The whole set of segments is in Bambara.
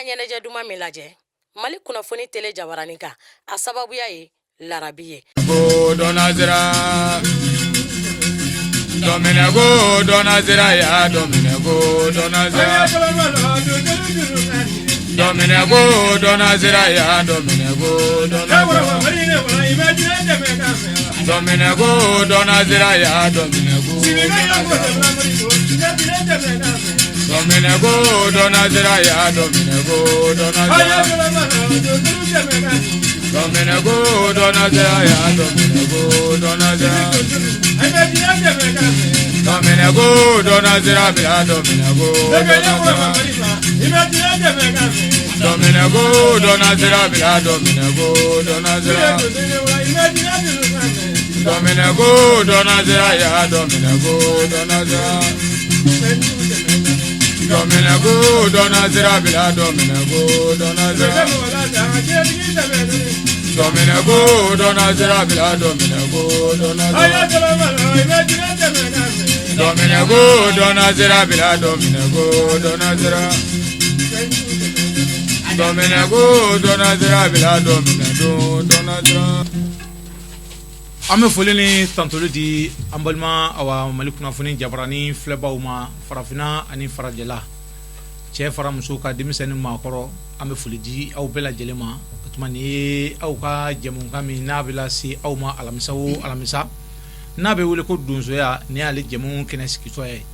ɲɛnajɛ duman min lajɛ Mali kunnafoni tele jabaranin kan, a sababuya ye larabi ye. Ko dɔnnasira dɔminɛ ko dɔnnasira ya dɔminɛ ko dɔnnasira dɔminɛ ko dɔnnasira ya dɔminɛ ko dɔnnasira dɔminɛ ko dɔnnasira ya dɔminɛ ko dɔminɛ ko dɔnnasira ya dɔminɛ ko dɔnnasira dɔminɛ ko dɔnnasira ya dɔminɛ ko dɔnnasira dɔminɛ ko dɔnnasira bila dɔminɛ ko dɔnnasira dɔminɛ ko dɔnnasira bila dɔminɛ ko dɔnnasira dɔminɛ ko dɔnnasira ya dɔminɛ ko dɔnnasira dɔminɛ ko dɔnnasira bila dɔminɛ ko dɔnnasira dɔminɛ ko dɔnnasira bila dɔminɛ ko dɔnnasira dɔminɛ ko dɔnnasira bila dɔminɛ ko dɔnnasira dɔminɛ ko dɔnnasira bila dɔminɛ don dɔnnasira. An bɛ foli ni tantoli di an balima awa Mali kunnafoni jabarani filɛbaw ma farafinna ani farajɛla, cɛ fara muso kan, denmisɛn ni maakɔrɔ, an bɛ foli di aw bɛɛ lajɛlen ma. O tuma nin ye aw ka jɛmukan min n'a bɛ lase aw ma alamisa o alamisa, n'a bɛ wele ko donsoya, nin y'ale jɛmu kɛnɛ sigitɔ ye,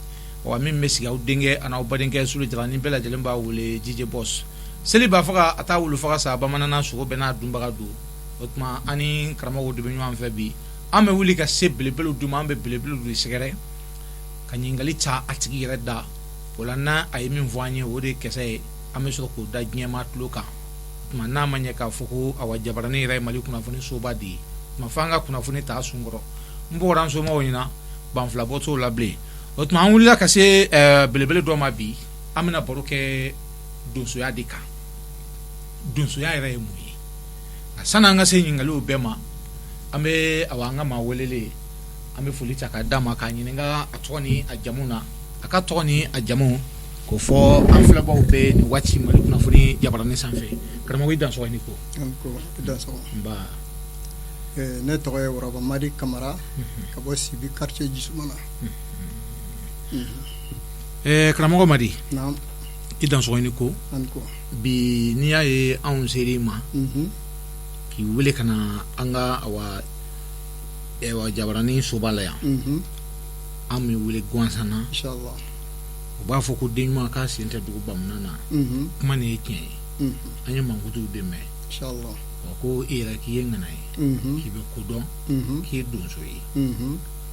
wa min bɛ sigi aw denkɛ ani aw badenkɛ Sule Jara ni bɛɛ lajɛlen b'a wele DJ Boss. Seli b'a faga a t'a wulu faga sa, bamanan sogo bɛɛ n'a dunbaga don. O tuma an ni karamɔgɔw de bɛ ɲɔgɔn fɛ bi. An bɛ wuli ka se belebelew d'u ma, an bɛ belebelew de sɛgɛrɛ ka ɲininkali ta a tigi yɛrɛ da o la. N'a a ye min fɔ an ye, o de ye kisɛ ye, an bɛ sɔrɔ k'o da diɲɛmaa tulo kan. O tuma n'a ma ɲɛ k'a fɔ ko awa jabaranin yɛrɛ ye Mali kunnafoni soba de ye, o tuma f'an ka kunnafoni ta sun kɔrɔ. N bɔra n somaw ɲɛna, banfula bɔ t'o la bilen. O tuma an wulila ka se belebele dɔ ma bi. An bɛna baro kɛ donsoya de kan. Donsoya yɛrɛ ye mun ye? Nka sani an ka se ɲininkaliw bɛɛ ma, an bɛ awa an ka maa welelen, an bɛ foli ta k'a d'a ma, k'a ɲininka a tɔgɔ ni a jamu na, a ka tɔgɔ ni a jamu k'o fɔ an filɛbaw bɛɛ nin waati Mali kunnafoni jabaranin sanfɛ. Karamɔgɔ, i dansɔgɔ, i ni ko. I dansɔgɔ. Nba. Ne tɔgɔ ye Waraba Madi Kamara ka bɔ Sibi quartier Jisumana. Karamɔgɔ Madi. Naamu. I dansɔgɔ, i ni ko. A ni ko. Bi n'i y'a ye anw ser'i ma k'i wele ka na an ka awa jabaranin soba la yan, an bɛ wele gansan na, u b'a fɔ ko den ɲuman k'a sen tɛ dogo bamunan na. Kuma nin ye tiɲɛ ye, an ye mankutuw de mɛn ko e yɛrɛ k'i ye ŋana ye, k'i bɛ ko dɔn, k'i ye donso ye.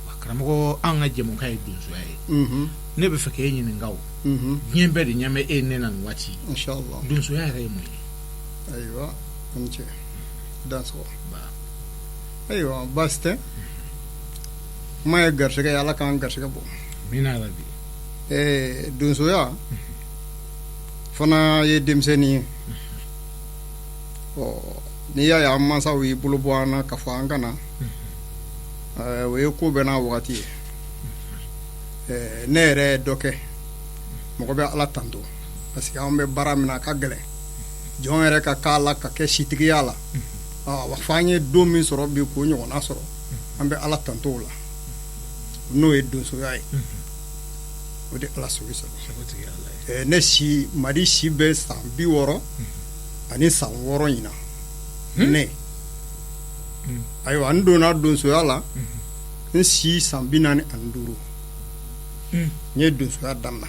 Wa karamɔgɔ, an ka jɛmukan ye donsoya ye. Ne bɛ fɛ k'e ɲininka, o diɲɛ bɛɛ de ɲɛ bɛ e ne na nin waati, donsoya yɛrɛ ye mun ye? Ayiwa, a ni ce, dansɔgɔ. Ayiwa, baasi tɛ. Kuma ye garisɛgɛ ye, Ala k'an garisɛgɛ bɔ. Amina yarabi. Donsoya fana ye denmisɛnnin ye. Ɔ n'i y'a ye an mansaw y'i bolo bɔ an na ka fɔ an ka na, o ye ko bɛɛ n'a wagati ye. Ne yɛrɛ ye dɔ kɛ, mɔgɔ bɛ Ala tanto parce que an bɛ baara min na, a ka gɛlɛn jɔn yɛrɛ ka k'a la ka kɛ sitigiya la. Wa fo an ye don min sɔrɔ bi k'o ɲɔgɔnna sɔrɔ, an bɛ Ala tanto o la, n'o ye donsoya ye. O de Ala sago sago. Ne si Madi si bɛ san 66 ɲinan. Ne ayiwa, n donna donsoya la n si san 45, n ye donsoya daminɛ.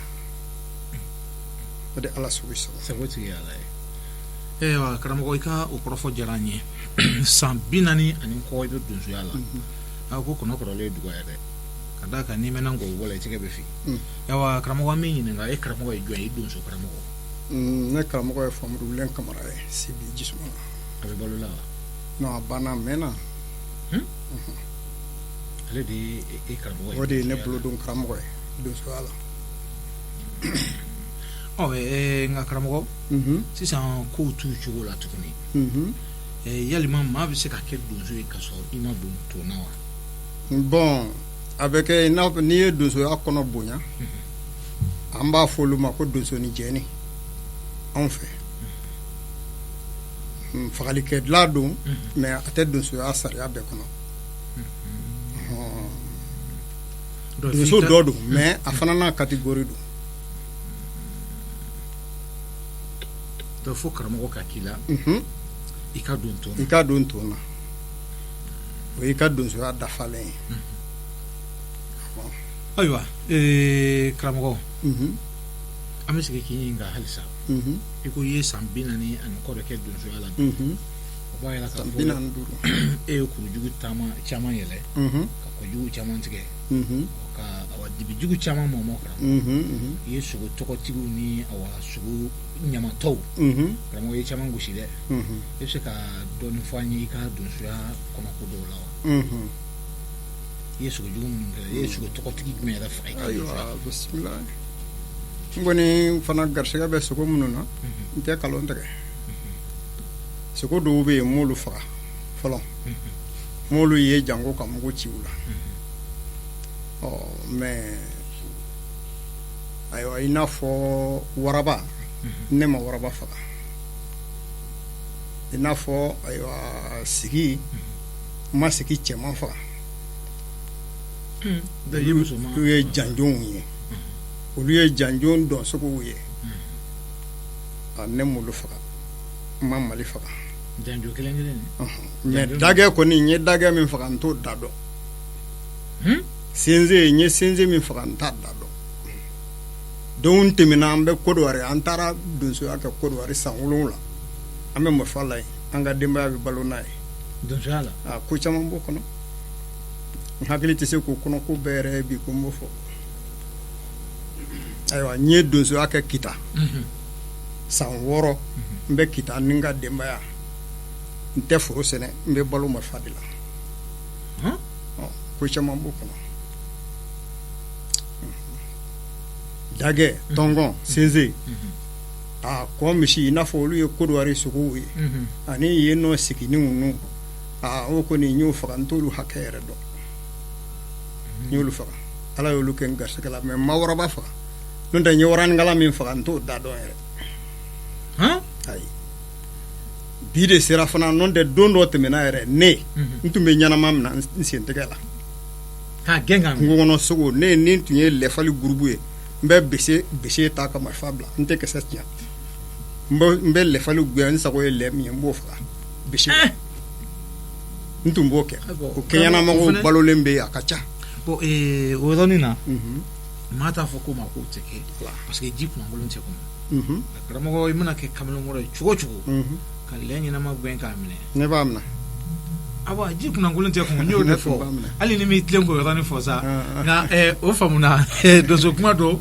O de Ala sago sago. Sago tigi Ala ye. Ayiwa karamɔgɔ, i ka o kɔrɔfɔ diyara n ye. San 40 ani kɔ i bɛ donsoya la. A ko kɔnɔ kɔrɔlen ye duga ye dɛ, ka d'a kan n'i mɛnna ngɔbɔ la, i tɛgɛ bɛ fin. Ayiwa karamɔgɔ, an b'i ɲininka, e karamɔgɔ ye jɔn ye, i donso karamɔgɔ? Ne karamɔgɔ ye Famori Wulen Kamara ye Sibi Jisumana. A bɛ balo la wa? Non, a banna, a mɛnna. Ale de ye e karamɔgɔ ye? O de ye ne bolodon karamɔgɔ ye donsoya la. Ɔ nka karamɔgɔ, sisan kow t'u cogo la tuguni. Yalima maa bɛ se ka kɛ donso ye ka sɔrɔ i ma don ton na wa? Bon, a bɛ kɛ i n'a fɔ n'i ye donsoya kɔnɔ bonya, an b'a fɔ olu ma ko donsoni jɛni anw fɛ. Fagalikɛla don, mais a tɛ donsoya sariya bɛɛ kɔnɔ. Donso dɔ don, mais a fana n'a catégorie don. Donc fo karamɔgɔ ka k'i la, i ka don ton i ka don ton na, o y'i ka donsoya dafalen ye. Ayiwa karamɔgɔ, an bɛ segin k'i ɲininka halisa. I ko i ye san 40 ni kɔ de kɛ donsoya la bi. O b'a yira k'a fɔ 45. E ye kurujugu caman yɛlɛ, ka kɔjugu caman tigɛ, ka awa dibijugu caman mɔmɔ. Karamɔgɔ, i ye sogo tɔgɔtigiw ni awa sogo ɲamatɔw, karamɔgɔ, i ye caman gosi dɛ. E bɛ se ka dɔɔnin fɔ an ye i ka donsoya kɔnɔko dɔw la wa? I ye sogojugu minnu kɛ, i ye sogo tɔgɔtigi jumɛn yɛrɛ faga i ka donsoya? Ayiwa, bisimila. N kɔni fana garisɛgɛ bɛ sogo minnu na, n tɛ kalon tigɛ. Sogo dɔw bɛ yen, n m'olu faga fɔlɔ, n m'olu ye janko ka mugu ci u la. Ɔ mais ayiwa, i n'a fɔ waraba, ne ma waraba faga. I n'a fɔ ayiwa sigi, n ma sigi cɛman faga. Olu ye janjonw ye, olu ye janjon dɔn sogow ye. Ne m'olu faga, n ma mali faga. Janjo kelen kelen. Mais dagɛ kɔni, n ye dagɛ min faga, n t'o da dɔn. Senze, n ye senze min faga, n t'a da dɔn. Don tɛmɛna, an bɛ Kodowari, an taara donsoya kɛ Kodowari san 7, an bɛ marifa la yen, an ka denbaya bɛ balo n'a ye. Donsoya la. Ko caman b'o kɔnɔ, n hakili tɛ se k'o kɔnɔ ko bɛɛ yɛrɛ bi ko n b'o fɔ. Ayiwa, n ye donsoya kɛ Kita san 6. N bɛ Kita ni n ka denbaya, n tɛ foro sɛnɛ, n bɛ balo marifa de la. Ko caman b'o kɔnɔ. Dagɛ, tɔngɔn, senze, a kɔ misi, i n'a fɔ olu ye Kodowari sogow ye, ani yen nɔ siginiw ninnu, aa o kɔni n y'o faga, n t'olu hakɛ yɛrɛ dɔn. N y'olu faga, Ala y'olu kɛ n garisɛgɛ la. Mais n ma waraba faga, n'o tɛ n ye waranikala min faga, n t'o da dɔn yɛrɛ. Ayi, bi de sera fana, n'o tɛ don dɔ tɛmɛna yɛrɛ, ne n tun bɛ ɲɛnama minɛ n sen tɛgɛ la. K'a gɛn ka Kungo kɔnɔ sogo, ne ni tun ye lɛfali gurubu ye, n bɛ bese bese ta ka marifa bila, n tɛ kisɛ tiɲɛ, n bɛ lɛfali gɛn, n sago ye lɛ min ye, n b'o faga bese, n tun b'o kɛ. O kɛɲɛnamɔgɔw balolen bɛ yen, a ka ca. Bon, o yɔrɔnin na, maa t'a fɔ ko ma k'o tɛ kɛ, parce que ji kunankolon tɛ kɔnɔ. Karamɔgɔ, i mana kɛ kamalenkɔrɔ ye cogo o cogo, ka lɛ ɲɛnama gɛn k'a minɛ. Ne b'a minɛ. Awa, ji kunankolon tɛ kɔnɔ, n y'o de fɔ. Hali ni m'i tilen k'o yɔrɔnin fɔ sa, nka o faamuna. Donso kuma don,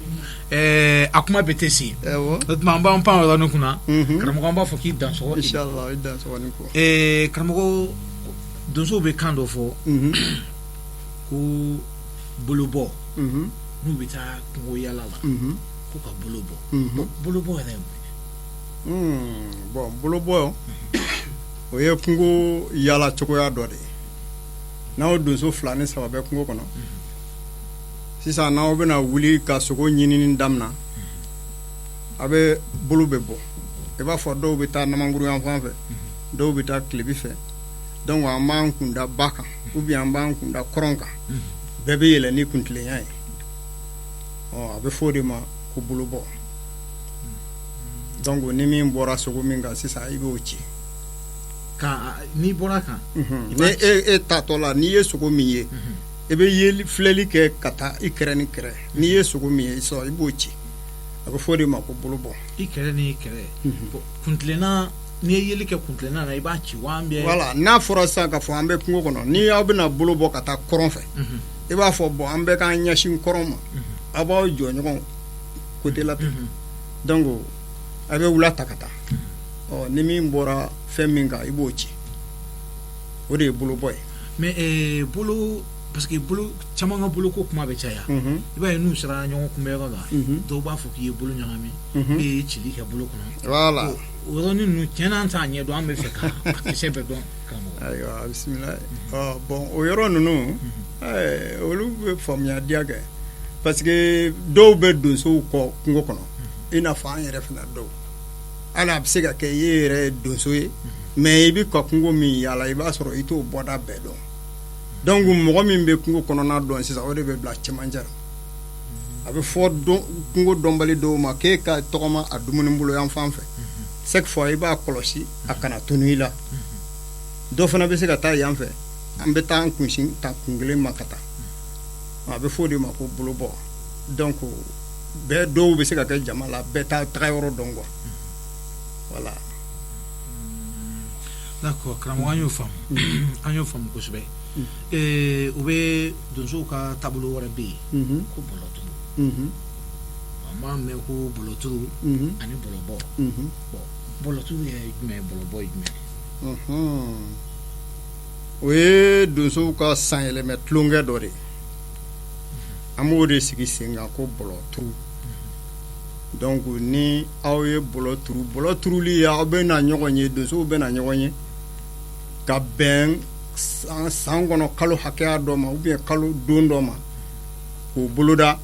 a kuma bɛ tɛ se. O tuma an b'an pan o yɔrɔnin kunna. Karamɔgɔ, an b'a fɔ k'i dansɔgɔ. Inshallah, i dansɔgɔ ni ko. Karamɔgɔ, donsow bɛ kan dɔ fɔ ko bolobɔ, n'u bɛ taa kungo yala la, ko ka bolo bɔ. Bolobɔ yɛrɛ ye mun ye? Bon, bolobɔ, o ye kungo yala cogoya dɔ de ye. N'aw donso fila ni saba bɛ kungo kɔnɔ sisan, n'aw bɛna wuli ka sogo ɲinini daminɛ, a bɛ bolo bɛ bɔ. I b'a fɔ dɔw bɛ taa namankuru yan fan fɛ, dɔw bɛ taa tilebi fɛ. Donc an b'an kunda ba kan ou bien an b'an kunda kɔrɔn kan, bɛɛ bɛ yɛlɛ ni kuntilenya ye. Ɔ a bɛ fɔ o de ma ko bolobɔ. Donc ni min bɔra sogo min kan sisan, i b'o ci. N'i bɔra kan. Ni e taatɔ la, n'i ye sogo min ye, i bɛ yeli filɛli kɛ ka taa i kɛrɛ ni kɛrɛ, n'i ye sogo min ye sɔrɔ, i b'o ci. A bɛ fɔ o de ma ko bolobɔ. I kɛrɛ ni kɛrɛ, kuntilenna, n'i ye yeli kɛ kuntilenna na, i b'a ci wa? Voilà, n'a fɔra sisan k'a fɔ an bɛ kungo kɔnɔ, ni aw bɛna bolo bɔ ka taa kɔrɔn fɛ, i b'a fɔ bon, an bɛ k'an ɲɛsin kɔrɔn ma, aw b'aw jɔ ɲɔgɔn côté la ten. Donc a bɛ wula ta ka taa. Ɔ ni min bɔra fɛn min kan, i b'o ci. O de ye bolobɔ ye. Mais bolo, parce que bolo caman ka boloko kuma bɛ caya. I b'a ye, n'u sera ɲɔgɔn kunbɛyɔrɔ la, dɔw b'a fɔ k'i ye bolo ɲagami, e ye cili kɛ bolo kɔnɔ. Voilà. O yɔrɔnin ninnu, tiɲɛna, an t'a ɲɛ dɔn, an bɛ fɛ ka a kisɛ bɛɛ dɔn, karamɔgɔ. Ayiwa, bisimila. Bon, o yɔrɔ ninnu, olu bɛ faamuya diya kɛ, parce que dɔw bɛ donsow kɔ kungo kɔnɔ, i n'a fɔ an yɛrɛ fana dɔw. Hali a bɛ se ka kɛ i ye yɛrɛ ye donso ye. Mais i bɛ ka kungo min yaala, i b'a sɔrɔ i t'o bɔda bɛɛ dɔn. Donc mɔgɔ min bɛ kungo kɔnɔna dɔn sisan, o de bɛ bila cɛmancɛ la. A bɛ fɔ kungo dɔnbali dɔw ma k'e ka tɔgɔma a dumuni bolo yan fan fɛ. Chaque fois i b'a kɔlɔsi a kana tunu i la. Dɔ fana bɛ se ka taa yan fɛ, an bɛ taa an kunsin ta kun kelen ma ka taa. A bɛ fɔ o de ma ko bolobɔ. Donc bɛɛ, dɔw bɛ se ka kɛ jama la, bɛɛ t'a taga yɔrɔ dɔn quoi, voilà. D'accord, karamɔgɔ, an y'o faamu, an y'o faamu kosɛbɛ. U bɛ donsow ka taabolo wɛrɛ bɛ yen ko bɔlɔturu. An b'a mɛn ko bɔlɔturu ani bɔlɔbɔ. Bon, bɔlɔturu ye jumɛn ye, bɔlɔbɔ ye jumɛn ye? O ye donsow ka sanyɛlɛmɛ tulonkɛ dɔ de ye. An b'o de sigi sen kan ko bɔlɔturu. Donc ni aw ye bɔlɔ turu, bɔlɔ turuli ye aw bɛ na ɲɔgɔn ye, donsow bɛ na ɲɔgɔn ye ka bɛn san kɔnɔ kalo hakɛya dɔ ma ou bien kalo don dɔ ma k'o boloda.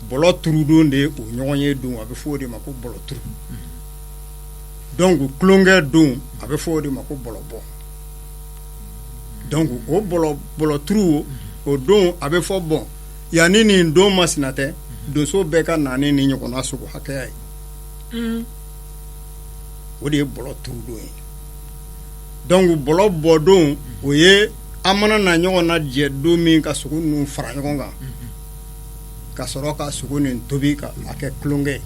Bɔlɔ turudon de ye o ɲɔgɔn ye don, a bɛ fɔ o de ma ko bɔlɔ turu. Donc tulonkɛ don, a bɛ fɔ o de ma ko bɔlɔbɔ. Donc o bɔlɔ turu o don, a bɛ fɔ bon, yanni nin don masina tɛ, donso bɛɛ ka na ni nin ɲɔgɔnna sogo hakɛya ye. O de ye bɔlɔ turudon ye. Donc bɔlɔ bɔdon, o ye an mana na ɲɔgɔn na jɛ don min ka sogo ninnu fara ɲɔgɔn kan ka sɔrɔ ka sogo nin tobi ka a kɛ tulonkɛ ye,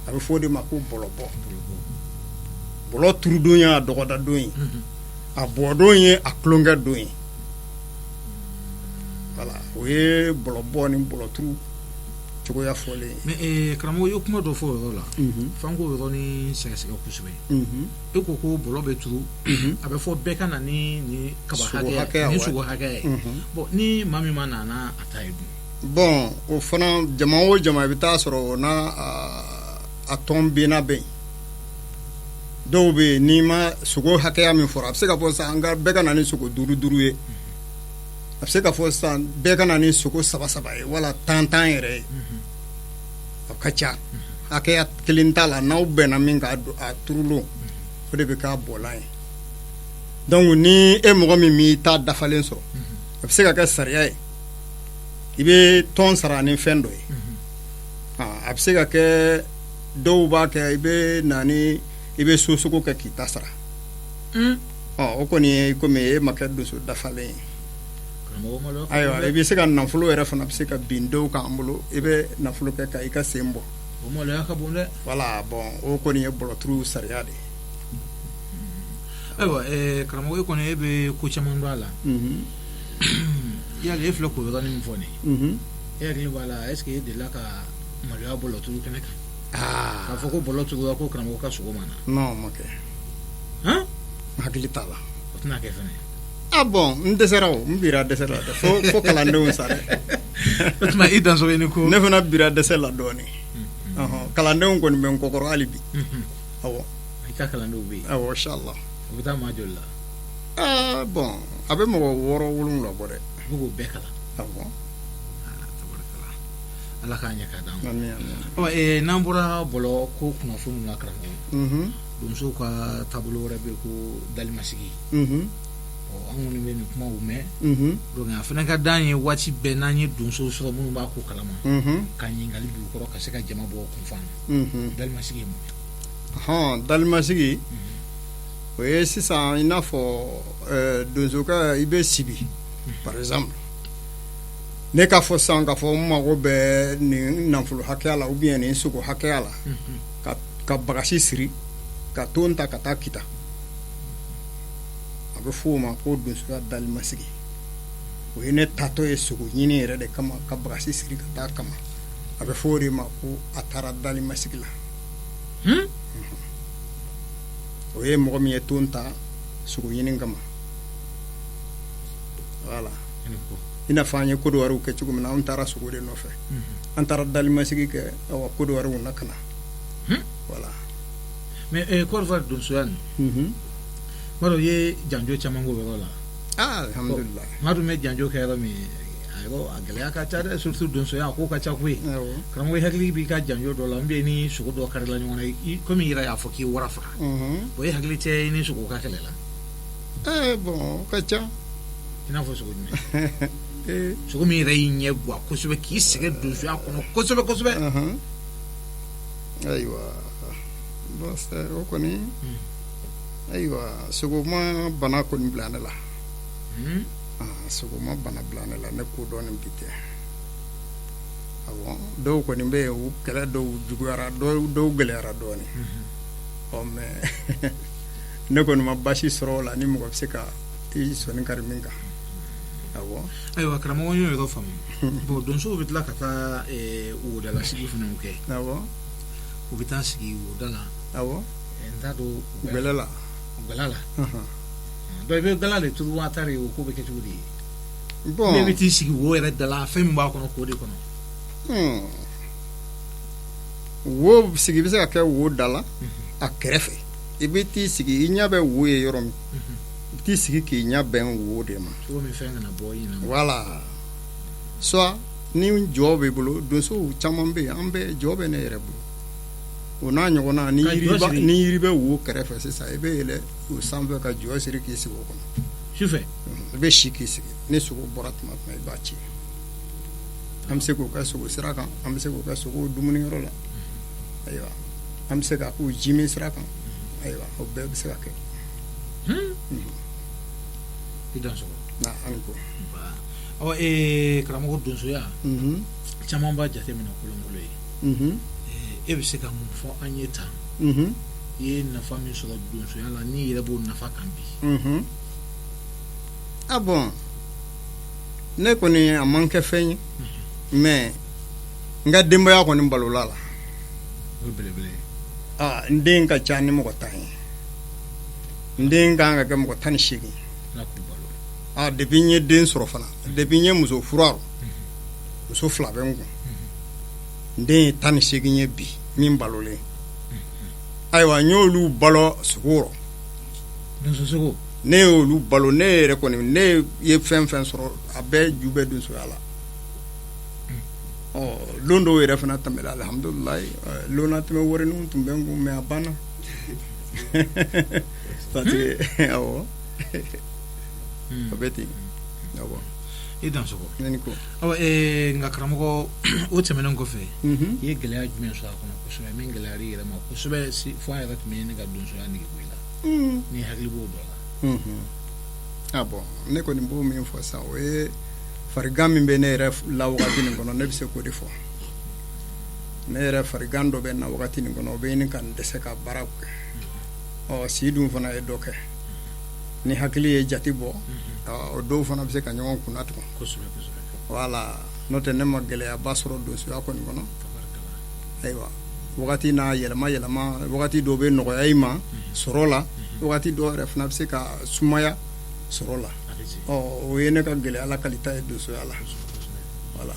a bɛ fɔ o de ma ko bɔlɔbɔ. Bɔlɔ turudon ye a dɔgɔdadon ye, a bɔdon ye a tulonkɛ don ye. Voilà, o ye bɔlɔbɔ ni bɔlɔturu cogoya fɔlen ye. Mais karamɔgɔ, i ye kuma dɔ fɔ o yɔrɔ la, f'an k'o yɔrɔnin sɛgɛsɛgɛ kosɛbɛ. E ko ko bɔlɔ bɛ turu, a bɛ fɔ bɛɛ ka na ni kaba hakɛ ni sogo hakɛ ye. Bon, ni maa min ma na a ta ye dun? Bon, o fana, jama o jama, i bɛ taa sɔrɔ o n'a a tɔn benna bɛ yen. Dɔw bɛ yen, n'i ma sogo hakɛya min fɔra, a bɛ se ka fɔ sisan an ka bɛɛ ka na ni sogo duuru duuru ye, a bɛ se ka fɔ sisan bɛɛ ka na ni sogo saba saba ye, wala tan tan yɛrɛ ye. A ka ca, hakɛya kelen t'a la. N'aw bɛnna min kan a turulon, o de bɛ k'a bɔlan ye. Donc ni e mɔgɔ min m'i ta dafalen sɔrɔ, a bɛ se ka kɛ sariya ye, i bɛ tɔn sara ni fɛn dɔ ye. A bɛ se ka kɛ dɔw b'a kɛ, i bɛ na ni i bɛ so sogo kɛ k'i ta sara. O kɔni ye komi e ma kɛ donso dafalen ye. Ayiwa, i bɛ se ka nafolo yɛrɛ fana bɛ se ka bin dɔw kan an bolo, i bɛ nafolo kɛ ka i ka sen bɔ. Voilà, bon, o kɔni ye bɔlɔturu sariya de ye. Ayiwa, karamɔgɔ, e kɔni e bɛ ko caman dɔn a la. Yali e filɛ k'o yɔrɔnin min fɔ nin ye, e hakili b'a la, est ce que e delila ka maloya bɔlɔturu kɛnɛ kan k'a fɔ ko bɔlɔ turula ko karamɔgɔ ka sogo ma na? Non, ma kɛ. Han? N hakili t'a la. O tɛna kɛ fɛnɛ. Ah bon, n dɛsɛra, o n bira dɛsɛ la dɛ, fo kalandenw sa dɛ. O tuma i danso ni ko. Ne fana bira dɛsɛ la dɔɔnin. Kalandenw kɔni bɛ n kɔkɔrɔ hali bi. Awɔ. I ka kalandenw bɛ yen? Awɔ, inchallah. O bɛ taa maa joli la? Ah bon, a bɛ mɔgɔ wɔɔrɔ wolonwula bɔ dɛ. I bɛ k'o bɛɛ kalan? Awɔ. Ala k'a ɲɛ k'a d'an ma. Ɔ, n'an bɔra bɔlɔ ko kunnafoniw na, karamɔgɔ, donsow ka taabolo wɛrɛ bɛ ko dalimasigi. Ɔ, an kɔni bɛ nin kumaw mɛn. Donc a fana ka d'an ye waati bɛɛ n'an ye donsow sɔrɔ minnu b'a ko kalama, ka ɲininkali bila u kɔrɔ ka se ka jama bɔ kunfan na. Dalimasigi ye mun ye? Hɔn, dalimasigi, o ye sisan i n'a fɔ donsokɛ, i bɛ sibi, par exemple ne k'a fɔ sisan k'a fɔ n mago bɛ nin nafolo hakɛya la ou bien nin sogo hakɛya la, ka bagasi siri ka ton ta ka taa Kita, a bɛ fɔ o ma ko donsoya dalimasigi. O ye ne taatɔ ye sogo ɲini yɛrɛ de kama ka bagasi siri ka taa kama, a bɛ fɔ o de ma ko a taara dalimasigi la. O ye mɔgɔ min ye ton ta sogo ɲini kama. Voilà, i n'a fɔ an ye Kodowariw kɛ cogo min na, an taara sogo de nɔfɛ, an taara dalimasigi kɛ, awa, Kodowariw na ka na. Voilà. Mais Côte d'Ivoire donsoya nin, b'a dɔn i ye janjo caman k'o yɔrɔ la. Ah, alhamdulillah. Maa dun bɛ janjo kɛ yɔrɔ min, Ayiwa, a gɛlɛya ka ca dɛ, surtout donsoya, a ko ka ca koyi. Awɔ. Karamɔgɔ, i hakili b'i ka janjo dɔ la n bɛ ni sogo dɔ karila ɲɔgɔn na, komi i yɛrɛ y'a fɔ k'i ye wara faga. O ye hakili tɛ i ni sogo ka kɛlɛ la? Bon, o ka ca. I n'a fɔ sogo jumɛn? Sogo min yɛrɛ y'i ɲɛ guwa kosɛbɛ, k'i sɛgɛn donsoya kɔnɔ kosɛbɛ kosɛbɛ. Ayiwa, bon, o kɔni, ayiwa, sogo ma bana kɔni bila ne la. Sogo ma bana bila ne la, ne ko dɔn ni bi tɛ. Awɔ, dɔw kɔni bɛ yen, u kɛlɛ dɔw juguyara, dɔw gɛlɛyara dɔɔnin. Ɔ, mais ne kɔni ma basi sɔrɔ o la, ni mɔgɔ bɛ se ka i sɔnni kari min kan. Awɔ. Ayiwa karamɔgɔ, n y'o yɔrɔ faamu. Bon, donsow bɛ tila ka taa wodalasigi fana kɛ. U bɛ taa sigi woda la. N t'a dɔn. Gwɛlɛ la. Gwɛlɛ la. Donc i bɛ gala de turu wa tari, o ko bɛ kɛ cogo di? Bon. Ne bɛ t'i sigi wo yɛrɛ da la, fɛn min b'a kɔnɔ, k'o de kɔnɔ. Wo sigi bɛ se ka kɛ wo da la, a kɛrɛfɛ. I bɛ t'i sigi, i ɲɛ bɛ wo ye yɔrɔ min, i bɛ t'i sigi k'i ɲɛ bɛn wo de ma. Cogo min fɛn kana bɔ i ɲɛna. Voilà, soit ni jɔ b'i bolo, donsow caman bɛ yen, an bɛ jɔ bɛ ne yɛrɛ bolo, o n'a ɲɔgɔnna. Ni Ka yiri jɔ ba siri. Ni yiri bɛ wo kɛrɛfɛ sisan, i bɛ yɛlɛ o sanfɛ ka jɔ siri k'i sigi o kɔnɔ. Sufɛ? I bɛ si k'i sigi, ni sogo bɔra tuma tuma, i b'a ci. An bɛ se k'o kɛ sogo sira kan, an bɛ se k'o kɛ sogo dumuniyɔrɔ la, ayiwa, an bɛ se ka k'u ji min sira kan, ayiwa, o bɛɛ bɛ se ka kɛ. I dansogo. Na an ko. Ɔ, karamɔgɔ, donsoya, caman b'a jateminɛ kolonkolon ye. E bɛ se ka mun fɔ an ye tan? I ye nafa min sɔrɔ donsoya la, n'i yɛrɛ b'o nafa kan bi? Ah bon, ne kɔni, a man kɛ fɛn ye, mais n ka denbaya kɔni balola la. O ye belebele ye. Ah, n den ka ca ni mɔgɔ 10 ye, n den kan ka kɛ mɔgɔ 18. Ala k'u balo. Ah, depuis n ye den sɔrɔ fana, depuis n ye muso furu, a rɔ muso fila bɛ n kun, n den ye 18 ye bi min balolen. Ayiwa, n y'olu balo sogo rɔ. Donso sogo. Ne y'olu balo. Ne yɛrɛ kɔni, ne ye fɛn fɛn sɔrɔ, a bɛɛ ju bɛ donsoya la. Ɔ, lon dɔw yɛrɛ fana tɛmɛla, alihamudulilayi, lon na tɛmɛ wariniw tun bɛ n kun, mais a banna, parce que awɔ, o bɛ ten, awɔ. I dansogo. Ne ni ko. Ɔ, nka karamɔgɔ, o tɛmɛnen kɔfɛ, i ye gɛlɛya jumɛn sɔrɔ a kɔnɔ kosɛbɛ, min gɛlɛyara i yɛrɛ ma kosɛbɛ, fo a yɛrɛ tun bɛ ne ka donsoya nege bɔ i la, ni hakili b'o dɔ la? Ah bon, ne kɔni b'o min fɔ sisan, o ye farigan min bɛ ne yɛrɛ la wagati nin kɔnɔ, ne bɛ se k'o de fɔ. Ne yɛrɛ farigan dɔ bɛ n na wagati nin kɔnɔ, o bɛ ɲini ka n dɛsɛ ka baara kɛ. Ɔ, si dun fana ye dɔ kɛ, ni hakili ye jate bɔ, o dɔw fana bɛ se ka ɲɔgɔn kunna tugun. kosɛbɛ kosɛbɛ Wala, n'o tɛ, ne ma gɛlɛyaba sɔrɔ donsoya kɔni kɔnɔ. Tabarikala. Ayiwa, wagati n'a yɛlɛma yɛlɛma, wagati dɔw bɛ nɔgɔya i ma sɔrɔ la, wagati dɔw yɛrɛ fana bɛ se ka sumaya sɔrɔ la. A bɛ ten. Ɔ, o ye ne ka gɛlɛya la kalita ye donsoya la, wala.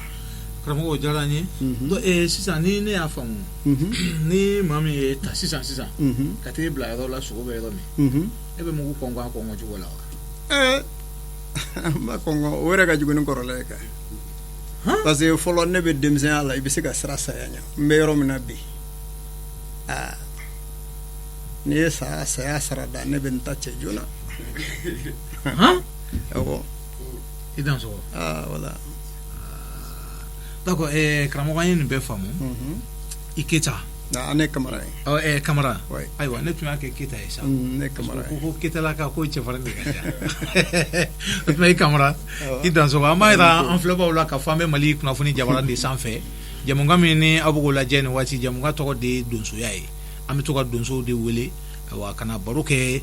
Karamɔgɔ, o diyara n ye. Donc sisan, ni ne y'a faamu, ni maa min ye ta sisan sisan ka t'e bila yɔrɔ la, sogo bɛ yɔrɔ min, e bɛ mugu kɔnkɔn a kɔnkɔn cogo la wa? N b'a kɔnkɔn, o yɛrɛ ka jugu ni kɔrɔlen ye kɛ, parce que fɔlɔ ne bɛ denmisɛnya la, i bɛ se ka sira saya ɲɛ. N bɛ yɔrɔ min na bi, aa, n'i ye saya saya sara da, ne bɛ n ta cɛ joona. Awɔ. I dansogo. Aa, wala. D'accord, karamɔgɔ, an ye nin bɛɛ faamu. I Keyita? Na, ne Kamara ye. Ɔ, Kamara. Ouais. Ayiwa, ne tun y'a kɛ Keyita ye sa. Ne Kamara ko ye. Ko Keyitalaka ko cɛfarin de ka ca. O tuma, i Kamara. Awɔ. I dansogo. An b'a yira an filɛbaw la k'a fɔ an bɛ Mali kunnafoni jabaran de sanfɛ, jamukan min ni aw bɛ k'o lajɛ nin waati, jamukan tɔgɔ de ye donsoya ye. An bɛ to ka donsow de wele, ayiwa, ka na baro kɛ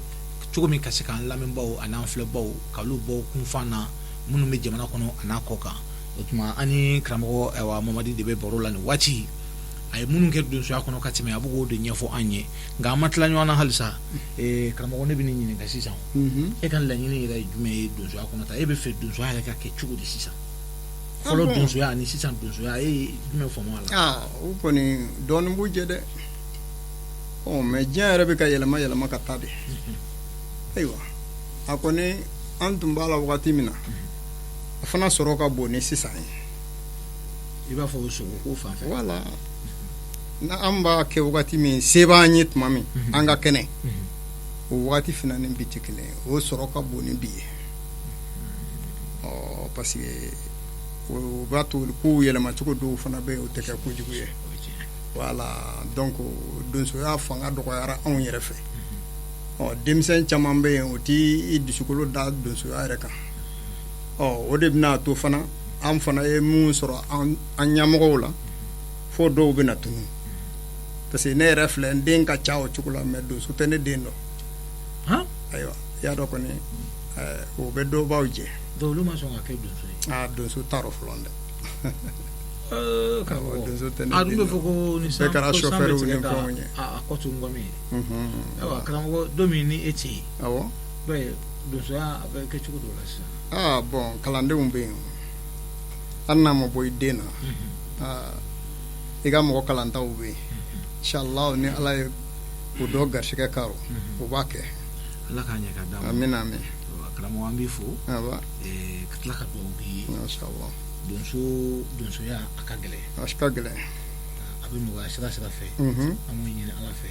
cogo min ka se k'an lamɛnbaw ani an filɛbaw k'olu bɔ kunfan na, minnu bɛ jamana kɔnɔ a n'a kɔ kan. O tuma, an ni karamɔgɔ, ayiwa, Mamadi de bɛ baro la nin waati. A ye minnu kɛ donsoya kɔnɔ ka tɛmɛ, a bɛ k'o de ɲɛfɔ an ye, nka an ma tila ɲɔgɔn na halisa. Karamɔgɔ, ne bɛ nin ɲininka sisan. E ka laɲini yɛrɛ ye jumɛn ye donsoya kɔnɔ ta? E bɛ fɛ donsoya yɛrɛ ka kɛ cogo di sisan? Fɔlɔ donsoya ani sisan donsoya, e ye jumɛn faamu a la? Aa, o kɔni dɔɔnin b'u jɛ dɛ. Ɔ, mais diɲɛ yɛrɛ bɛ ka yɛlɛma yɛlɛma ka taa de. Ayiwa, a kɔni, an tun b'a la wagati min na. A fana sɔrɔ ka bon ni sisan ye. I b'a fɔ o sogo ko fan fɛ. Voilà, n'an b'a kɛ wagati min, se b'an ye tuma min, an ka kɛnɛ, o wagati fana ni bi tɛ kelen ye. O sɔrɔ ka bon ni bi ye. Ɔ, parce que o b'a to kow yɛlɛmacogo dɔw fana bɛ yen, o tɛ kɛ kojugu ye. Voilà, donc donsoya fanga dɔgɔyara anw yɛrɛ fɛ. Ɔ, denmisɛn caman bɛ yen, o t'i i dusukolo da donsoya yɛrɛ kan. Ɔ, o de bɛna to fana, an fana ye mun sɔrɔ an ɲɛmɔgɔw la, fo dɔw bɛna tunu, parce que ne yɛrɛ filɛ, n den ka ca o cogo la, mais donso tɛ ne den dɔn. Ayiwa, i y'a dɔn kɔni, o bɛ dɔw jɛ. Donc olu ma sɔn ka kɛ donso ye. Aa, donso t'a rɔ fɔlɔ dɛ. Karamɔgɔ, donso tɛ ne a dun den bɛ fɔ dɔn. Ko ni san Bɛɛ kɛra ko san bɛ chauffeur tigɛ ni ka fɛnw ye. a kɔ to ngɔmi ye. Ayiwa karamɔgɔ, don min ni e tɛ yen, i b'a ye donsoya a bɛ kɛ cogo dɔw la sisan. Aa, bon, kalandenw bɛ yen, hali n'a ma bɔ i den na, aa, i ka mɔgɔ kalantaw bɛ yen. Inshallah, ni Ala ye o dɔ garisɛgɛ karo, o b'a kɛ. Ala k'a ɲɛ ka d'a ma. Amina, amin. Ayiwa, karamɔgɔ, an b'i fo. Aba. Ka tila ka dugawu k'i ye. Mashallah. Donsoya a ka gɛlɛn. A ka gɛlɛn. A bɛ nɔgɔya sira sira fɛ. An b'o ɲini Ala fɛ.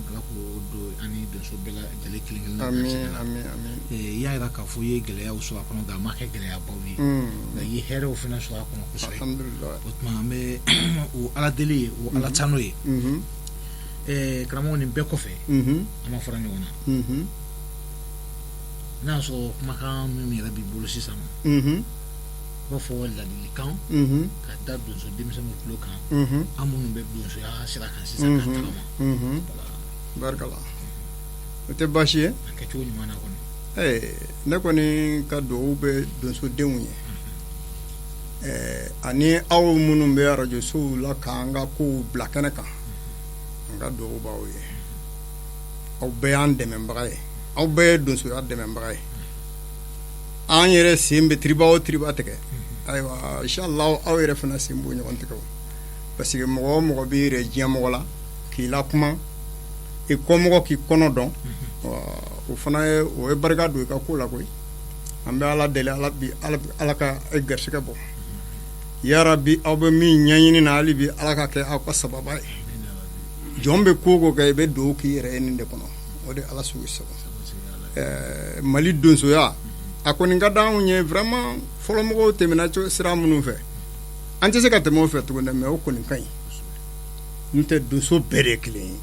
Ala k'o don an ni donso bɛɛ lajɛlen kelen kelen amin garisɛgɛ la. Amin, amin. I y'a jira k'a fɔ i ye gɛlɛyaw sɔrɔ a kɔnɔ, nka a ma kɛ gɛlɛyabaw ye. Nka i ye hɛrɛw fana sɔrɔ a kɔnɔ kosɛbɛ. Alhamdulillah. O tuma an bɛ o Ala deli ye, o Ala tanu ye. Karamɔgɔ, nin bɛɛ kɔfɛ, an ma fara ɲɔgɔn na. N'a y'a sɔrɔ kumakan min yɛrɛ b'i bolo sisan nɔ, i b'a fɔ ladilikan ka da donso denmisɛnninw tulo kan, an minnu bɛ donsoya sira kan sisan ka tagama. Voilà. Barikala, o tɛ baasi ye. A kɛcogo ɲuman na kɔni. Ee, ne kɔni ka dugawu bɛ donsodenw ye, ɛɛ, ani aw minnu bɛ arajosow la k'an ka kow bila kɛnɛ kan, an ka dugawu b'aw ye. Aw bɛɛ y'an dɛmɛbaga ye, aw bɛɛ ye donsoya dɛmɛbaga ye. An yɛrɛ sen bɛ tiriba o tiriba tigɛ, ayiwa, inshallah, aw yɛrɛ fana sen b'o ɲɔgɔn tigɛ o, parce que mɔgɔ o mɔgɔ b'i yɛrɛ diɲɛ mɔgɔ la k'i lakuma, i kɔmɔgɔ k'i kɔnɔ dɔn, o fana ye, o ye barika don i ka ko la koyi. An bɛ Ala deli, Ala bi Ala ka e garisɛgɛ bɔ yarabi. Aw bɛ min ɲɛɲini na, hali bi Ala ka kɛ aw ka sababa ye. Jɔn bɛ ko o ko kɛ, i bɛ dugawu k'i yɛrɛ ye nin de kɔnɔ, o de Ala sugu sago. Ɛɛ, Mali donsoya a kɔni ka d'anw ye vraiment. Fɔlɔmɔgɔw tɛmɛna sira minnu fɛ, an tɛ se ka tɛmɛ o fɛ tuguni dɛ, mais o kɔni ka ɲi. N'o tɛ, donso bɛɛ de ye kelen ye,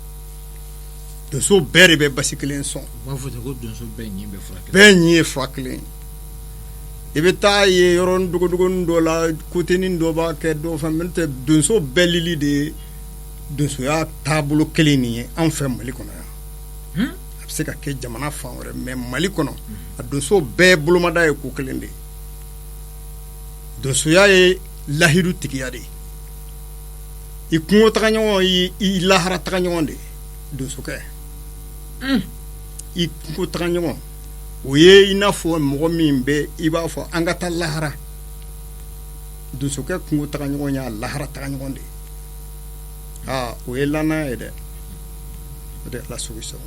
donso bɛɛ de bɛ basi kelen sɔn. U b'a fɔ ten ko donso bɛɛ ɲin bɛ fura kelen. Bɛɛ ɲin ye fura kelen ye. I bɛ taa ye yɔrɔ dogodogonin dɔ la, kotenin dɔ b'a kɛ dɔ fɛn, n'o tɛ donso bɛɛ lili de ye donsoya taabolo kelen nin ye anw fɛ Mali kɔnɔ yan. A bɛ se ka kɛ jamana fan wɛrɛ, mais Mali kɔnɔ, a donso bɛɛ bolomada ye ko kelen de ye. Donsoya ye lahidu tigiya de ye. I kungo taga ɲɔgɔn ye i lahara taga ɲɔgɔn de ye. Donsokɛ, i kungo taga ɲɔgɔn, o ye i n'a fɔ mɔgɔ min bɛ i b'a fɔ an ka taa lahara. Donsokɛ kungo taga ɲɔgɔn y'a lahara taga ɲɔgɔn de ye. Aa, o ye lanaya ye dɛ, o de Ala sago sago.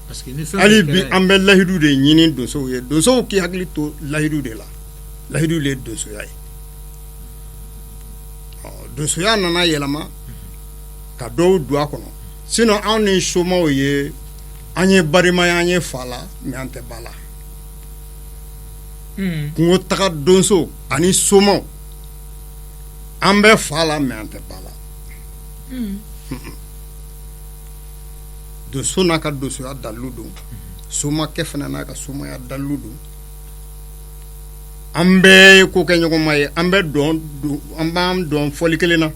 Parce que ni fɛn Hali min bi kɛra. An bɛ lahidu de ɲini donsow ye. Donsow k'i hakili to lahidu de la. Lahidu de ye donsoya ye. Ɔ, donsoya nana yɛlɛma ka dɔw don a kɔnɔ, sinon anw ni somaw ye, an ye balimaya, an ye fa la, mais an tɛ ba la. Kungo taga donso ani somaw, an bɛ fa la, mais an tɛ ba la. Donso n'a ka donsoya dalilu don, somakɛ fana n'a ka somaya dalilu don. An bɛɛ ye ko kɛ ɲɔgɔnma ye, an bɛ dɔn, an b'an dɔn fɔli kelen na,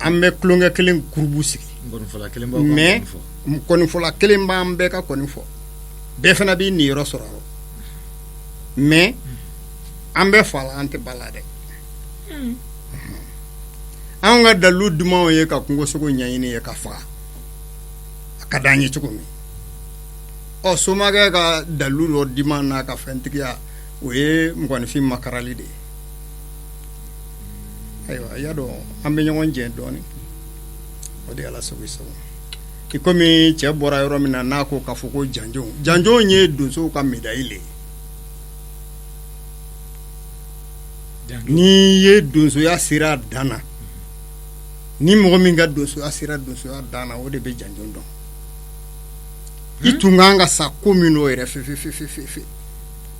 an bɛ tulonkɛ kelen kurubu sigi. Nkɔnifɔla kelen b'aw ka mais nkɔni fɔ. Nkɔnifɔla kelen b'an bɛɛ ka kɔni fɔ, bɛɛ fana b'i niyɔrɔ sɔrɔ a rɔ, mais an bɛ fa la, an tɛ ba la dɛ. Anw ka dalilu dumanw ye ka kungosogo ɲɛɲini ye ka faga, a ka d'an ye cogo min. Ɔ, somakɛ ka dalilu dɔ diman n'a ka fɛntigiya, o ye mɔgɔninfin makarali de ye. Ayiwa, i y'a dɔn, an bɛ ɲɔgɔn jɛ dɔɔnin, o de ye Ala sago sago. I komi cɛ bɔra yɔrɔ min na, n'a ko k'a fɔ ko janjo, janjo ye donsow ka médaille le ye. N'i ye donsoya sera a dan na, ni mɔgɔ min ka donsoya sera donsoya dan na, o de bɛ janjo dɔn. I tun kan ka sa ko min n'o yɛrɛ fefefefefe,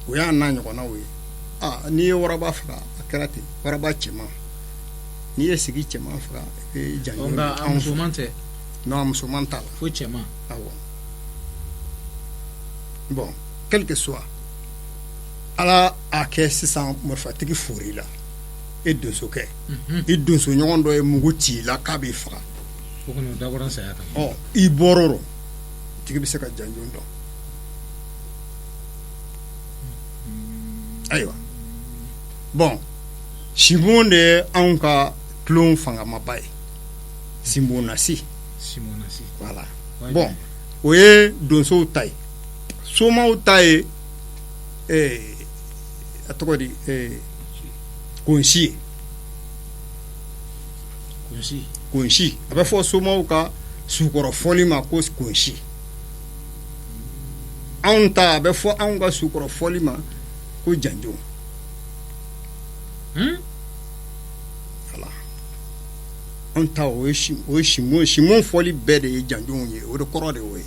o y'a n'a ɲɔgɔnnaw ye. Aa, n'i ye waraba faga, a kɛra ten, waraba cɛman, n'i ye sigi cɛman faga, i bɛ janjo. Nka a musoman tɛ? Non, a musoman t'a la. Fo cɛman. Awɔ. Bon, quel que soit ala a kɛ sisan, marifatigi for'i la, e donsokɛ, i donsoɲɔgɔn dɔ ye mugu ci i la k'a b'i faga. O kɔni, o dabɔra saya kama. Ɔ, i bɔr'o rɔ, tigi bɛ se ka janjo dɔn. Ayiwa, bon, sinbon de ye anw ka tulon fangamaba ye, sinbonnasi. Sinbonnasi. Voilà. Bon, o ye donsow ta ye. Somaw ta ye a tɔgɔ di, konsi ye. Konsi. Konsi, a bɛ fɔ somaw ka sukɔrɔ fɔli ma ko konsi. Anw ta, a bɛ fɔ anw ka sukɔrɔ fɔli ma ko janjo. Voilà, anw ta, o ye sinbon. Sinbon fɔli bɛɛ de ye janjow ye, o de kɔrɔ de y'o ye.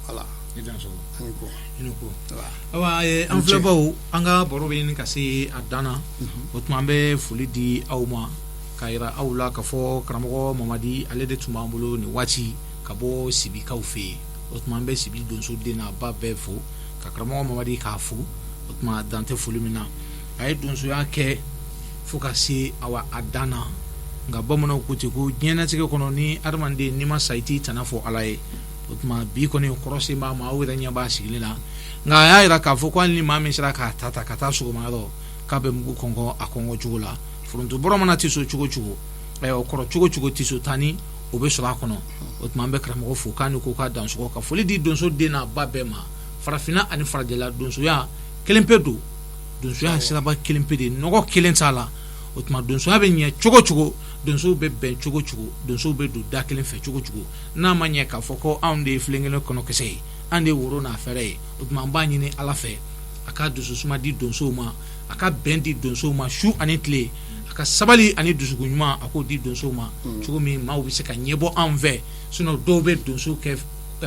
Voilà. I danso. Ani ko. I ni ko. Awa, an filɛbaw, an ka baro bɛ ɲini ka se a dan na. O tuma, an bɛ foli di aw ma k'a yira aw la k'a fɔ karamɔgɔ Mamadi, ale de tun b'an bolo nin waati ka bɔ Sibikaw fɛ yen. O tuma, an bɛ Sibi donso den n'a ba bɛɛ fo, ka karamɔgɔ Mamadi k'a fo. O tuma, dan tɛ foli min na. A ye donsoya kɛ fo ka se awa a dan na. Nka bamananw ko ten ko diɲɛnatigɛ kɔnɔ, ni adamaden n'i ma sa, i t'i tana fɔ Ala ye. O tuma, bi kɔni kɔrɔ sen b'a ma, aw yɛrɛ ɲɛ b'a sigilen na. Nka a y'a jira k'a fɔ ko hali ni maa min sera k'a ta ta ka taa sogomayɔrɔ, k'a bɛ mugu kɔnkɔn a kɔnkɔn cogo la. Foronto bɔrɔ mana tiso cogo cogo, o kɔrɔ cogo cogo, tiso tanni o bɛ sɔrɔ a kɔnɔ. O tuma, an bɛ karamɔgɔ fo k'a ni ko k'a dansɔgɔ, ka foli di donso den n'a ba bɛɛ ma, farafinna ani farajɛla. Donsoya kelen pe don, donsoya siraba kelen pe de, nɔgɔ kelen t'a la. O tuma, donsoya bɛ ɲɛ cogo cogo, donsow bɛ bɛn cogo cogo, donsow bɛ don da kelen fɛ cogo cogo, n'a ma ɲɛ k'a fɔ ko anw de ye filen kelen kɔnɔkisɛ ye, an de ye woro n'a fɛrɛ ye. O tuma, an b'a ɲini Ala fɛ, a ka dususuma di donsow ma, a ka bɛn di donsow ma su ani tile, a ka sabali ani dusukun ɲuman, a k'o di donsow ma cogo min maaw bɛ se ka ɲɛbɔ anw fɛ. Sinon dɔw bɛ donso kɛ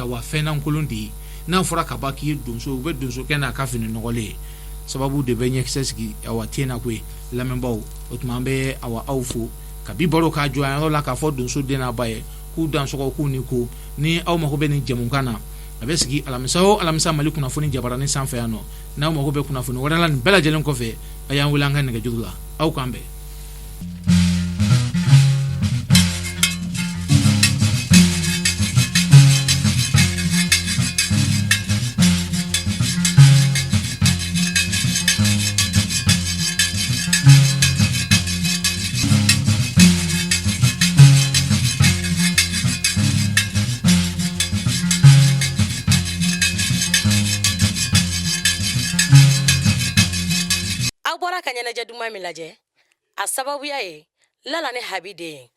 wa fɛnnankolon de ye. N'a fɔra ka ban k'i ye donso, u bɛ donso kɛ n'a ka fini nɔgɔlen ye. Sababu de bɛ ɲɛkisɛ sigi awa ten na koyi. Lamɛnbaaw, o tuma, an bɛ awa aw fo ka bi baro k'a jɔ yɔrɔ la k'a fɔ donso den n'a ba ye k'u dansɔgɔ, k'u ni ko. Ni aw mago bɛ nin jɛmukan na, a bɛ sigi alamisa o alamisa Mali kunnafoni jabaranin sanfɛ yan nɔ. N'aw mago bɛ kunnafoni wɛrɛ la nin bɛɛ lajɛlen kɔfɛ, a y'an wele an ka nɛgɛjuru la. Aw k'an bɛn. Aw bɔra ka ɲɛnajɛ duman min lajɛ, a sababuya ye Lala ni Habi den ye.